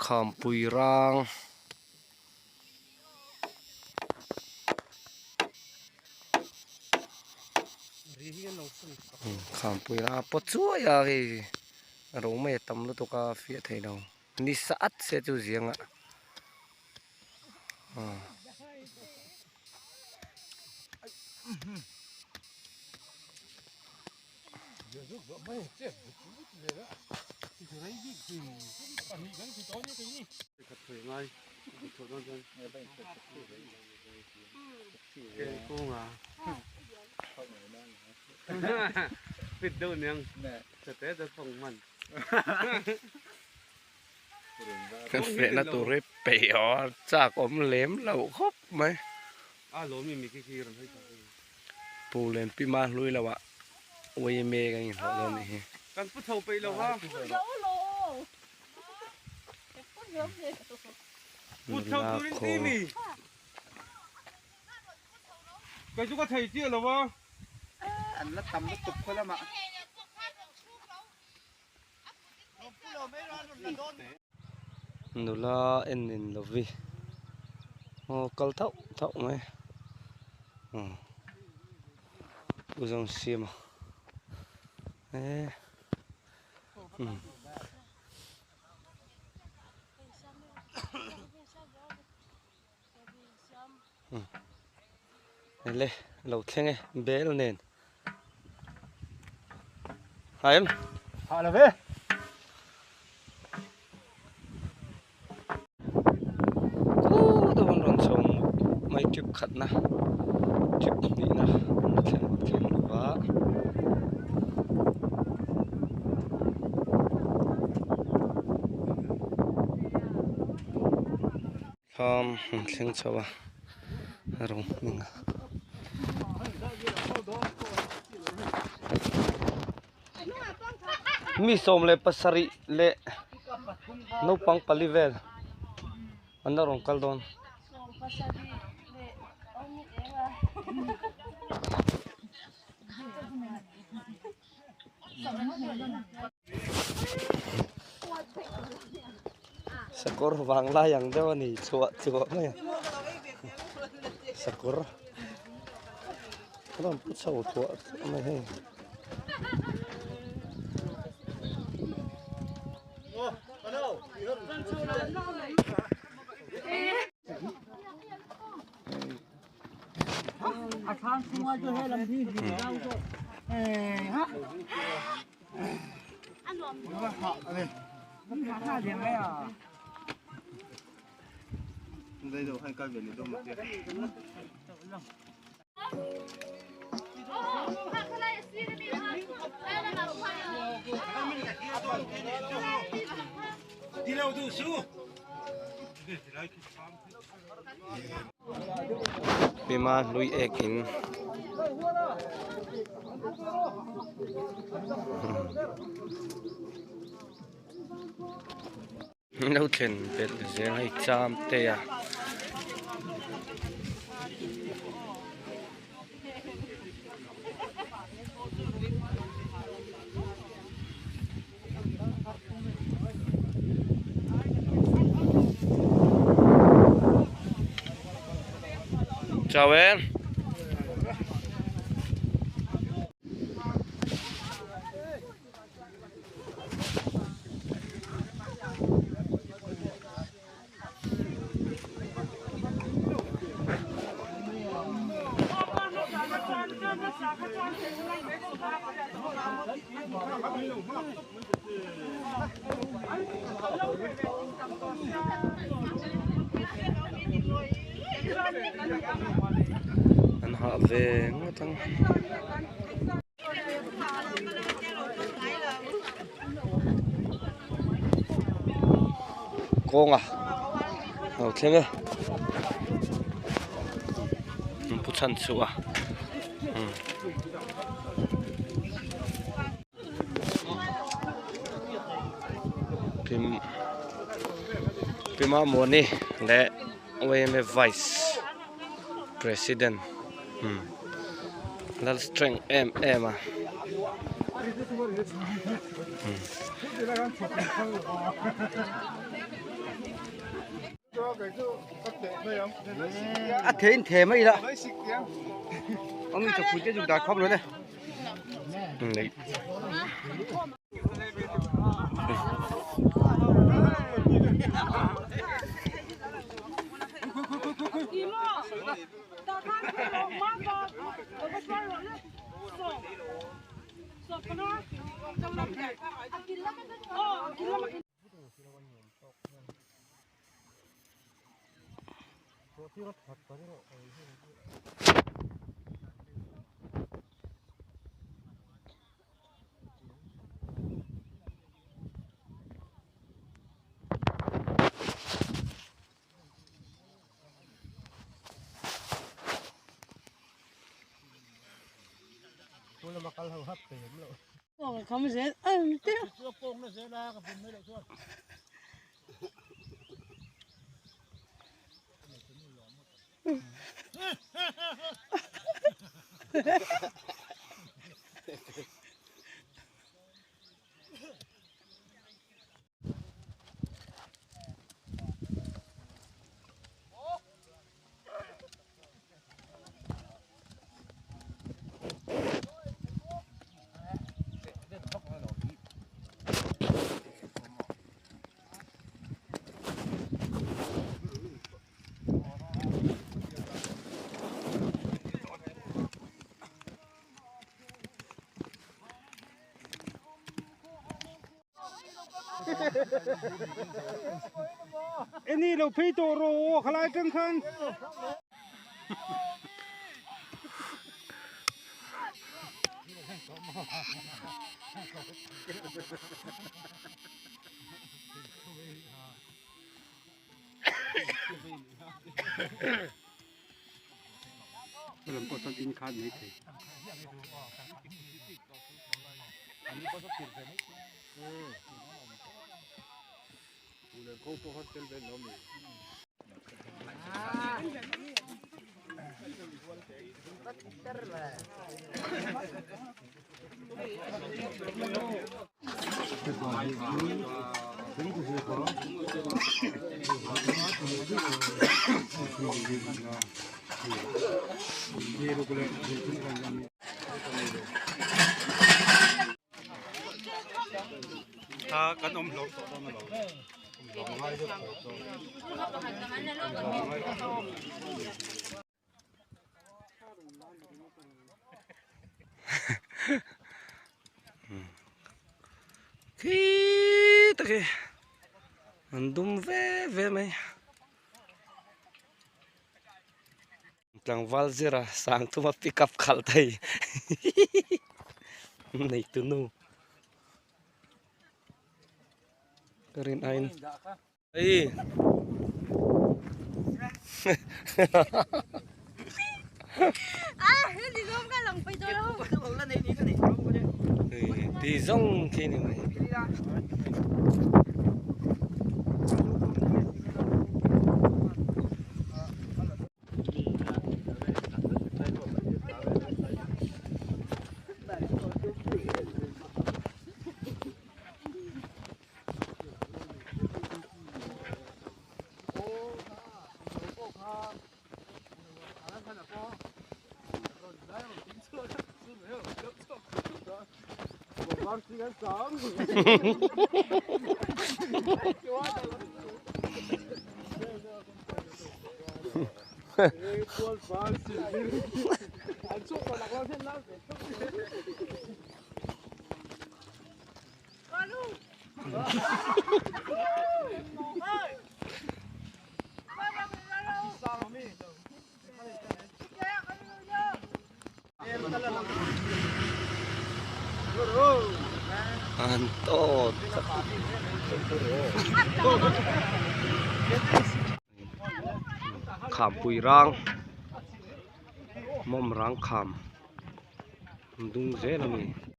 Khampui rang. Khampui rang a pawt chuai a hei ro mai a tam lutuk a fiah thei lo ni sa at se chu ziang ah. Kan fehna tur hi peih aw chak awm lem lo khawp mai. Pu Lenpima hlui lo ah yma kan inhlawh dawn anih hi. Nula khaw. Nula en nin lovi aw kal thauh thauh mai aw u zawng siam a eee umm. Ele lo thleng e bel nen ha em ha lo ve khu deuh an rawn chho mai trip khatna trip hnihna an la thleng thleng lo va. Thlam an thleng chho a rawng hming a mi 17 leh naupang pali vel an la rawn kal dawn. Sakawr vang lai ang deuh a ni chhuah chhuah mai a sakawr a rawn pu chho thuah thuah mai hei. Pima hlui ek in lo thlen belh zel hei cham te a. Chào em. An hah ve ngawt ang. Kawnga lo thleng e an pu chhan chhuah a Pima Muani leh YMA Vice President Lal strength em em a. A the in the mai la ông chụp phu chế dùng đài không rồi này này. Eni lo phei tawh rawh aw khalai tang khan. Khi tak hi an dum ve ve mai tlangval zira sang thuma pick up khalh thei nei tu nu ka rin aiin Ei. Ti zawng khi ni mai. An tawt Khampui rang mawm rang kham an dung zel a ni.